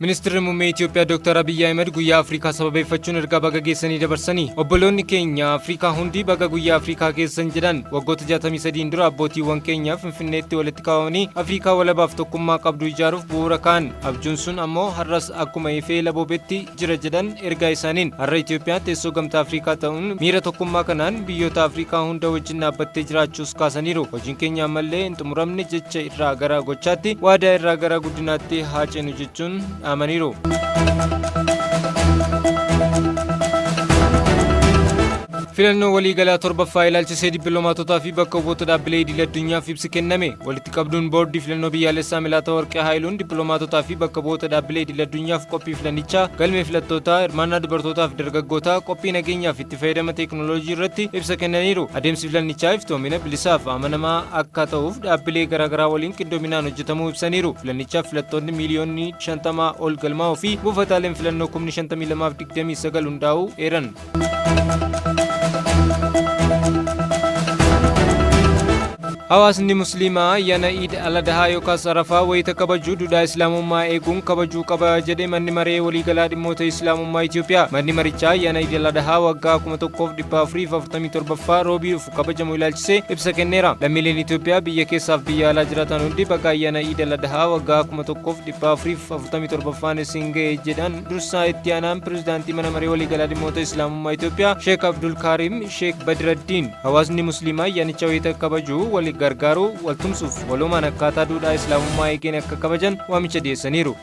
Ministeerri Muummee Itoophiyaa Dr. Abiyyi Ahmed guyyaa Afrikaa sababeeffachuun ergaa baga geessanii dabarsanii, obboloonni keenya Afrikaa hundi baga guyyaa Afrikaa geessan jedhan. Waggoota 63 dura abbootiiwwan keenya Finfinneetti walitti qabamanii Afrikaa walabaaf tokkummaa qabdu ijaaruuf bu'uura kaa'an. Abjuun sun ammoo har'as akkuma ifee laboobetti jira jedhan ergaa isaaniin. Har'a Itoophiyaan teessoo gamtaa Afrikaa ta'uun miira tokkummaa kanaan biyyoota Afrikaa hunda wajjin dhaabbattee jiraachuus kaasaniiru. Hojiin keenya ammallee hin xumuramne, jecha irraa gara gochaatti, waadaa irraa gara guddinaatti haa ceenu jechuun dhaamaniiru. Filannoo waliigalaa torbaffaa ilaalchisee dippiloomaatotaa fi bakka bu'oota dhaabbilee idil addunyaaf ibsi kenname. Walitti qabduun boordii filannoo biyyaalessaa Milaata Warqee Haayiluun dippiloomaatotaa fi bakka bu'oota dhaabbilee idil addunyaaf qophii filannichaa, galmee filattootaa, hirmaannaa dubartootaa fi dargaggootaa, qophii nageenyaa fi itti fayyadama teeknooloojii irratti ibsa kennaniiru. Adeemsi filannichaa iftoomina, bilisaa fi amanamaa akka ta'uuf dhaabbilee garaagaraa waliin qindoominaan hojjetamuu ibsaniiru. Filannichaaf filattoonni miiliyoonni 50 ol galmaa'uu fi buufataaleen filannoo kumni 52 fi 29 hundaa'uu eeran. Hawaasni Musliimaa ayyaana Iid Al-Adhaa yookaas Arafaa wayita kabaju duudhaa Islaamummaa eeguun kabajuu qaba jedhe Manni Maree Waliigalaa Dhimmoota Islaamummaa Itoophiyaa. Manni marichaa ayyaana Iid Al-Adhaa waggaa 1447ffaa roobii dhufu kabajamu ilaalchisee ibsa kenneera. Lammiileen Itoophiyaa biyya keessaaf biyya alaa jiraatan hundi baga ayyaana Iid Al-Adhaa waggaa 1447ffaan isin ga'e jedhan dursaa itti aanaan pirezidaantii Mana Maree Waliigalaa Dhimmoota Islaamummaa Itoophiyaa Sheek Abdul Kaarim Sheek Badraddiin. Hawaasni Musliimaa ayyaanicha wayita kabaju wal gargaaruu, wal tumsuuf waloomaan akkaataa duudhaa Islaamummaa eegeen akka kabajan waamicha dhiyeessaniiru.